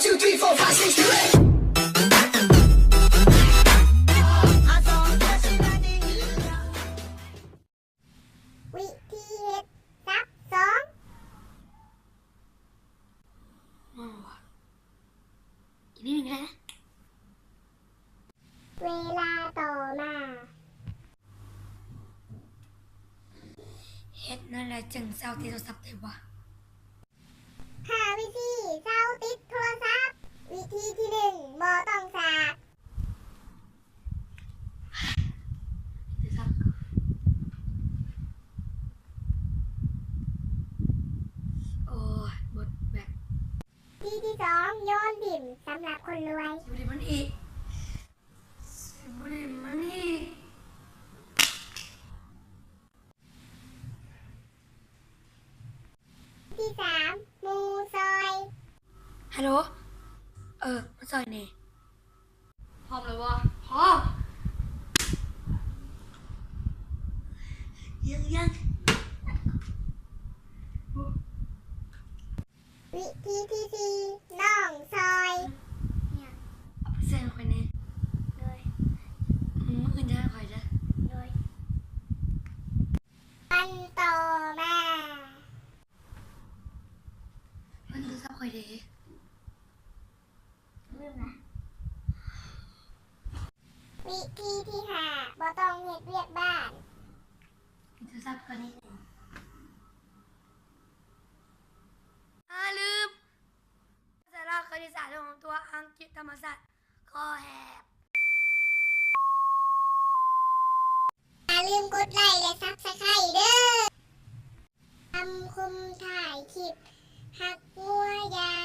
two, three, four, five, six, seven. ວິທີເຮັດສັບສອງ. ເວລາຕໍ່ມາ. ເຮັດແນວໃດຈຶ່ງເຊົາຕິດໂທລະສັບໄດ້ວະ? ຫ້າວິທີເຊົາຕິດໂທລະສັບ. ວິທີທີໜຶ່ງ ບໍ່ຕ້ອງສາກ. ໂອ້ຍ ໝົດແບັດ. ວິທີທີສອງ ໂຍນຖິ້ມ ສຳລັບຄົນລວຍ. ບໍ່ໄດ້ມັນອີກ ບໍ່ໄດ້ມັນອີກ. ທີສາມ ໝູ່ຊອຍ. ຮັລໂຫຼ ເອີ ມາຊອຍແດ່. ພ້ອມແລ້ວບໍ່? ພ້ອມ. ຍັງ ຍັງ. ວິທີທີສີ່ ນ້ອງຊອຍ. ເອົາໄປໃສ່ໃຫ້ຂ້ອຍແດ່. ໂດຍ. ມື້ອື່ນຈະໃຫ້ຂ້ອຍເດີ. ໂດຍ. ວັນຕໍ່ມາ. ມັນໂທລະສັບຂ້ອຍເດ. ລືມລະ. ວິທີທີຫ້າ ບໍ່ຕ້ອງເຮັດວຽກບ້ານ. ໂທລະສັບຂ້ອຍນີ້. ອາ ລືມ. ພາສາລາວ ຄະນິດສາດ ສັງຄົມ ຕົວອັງກິດ ທຳມະສາດ ຂໍແຮບ. ຢ່າລືມກົດໄລ້ ແລະ ຊັບສະໄຄເດີ. ຄຳຄົມທ້າຍຄລິບ ຮັກງົວຢ່າ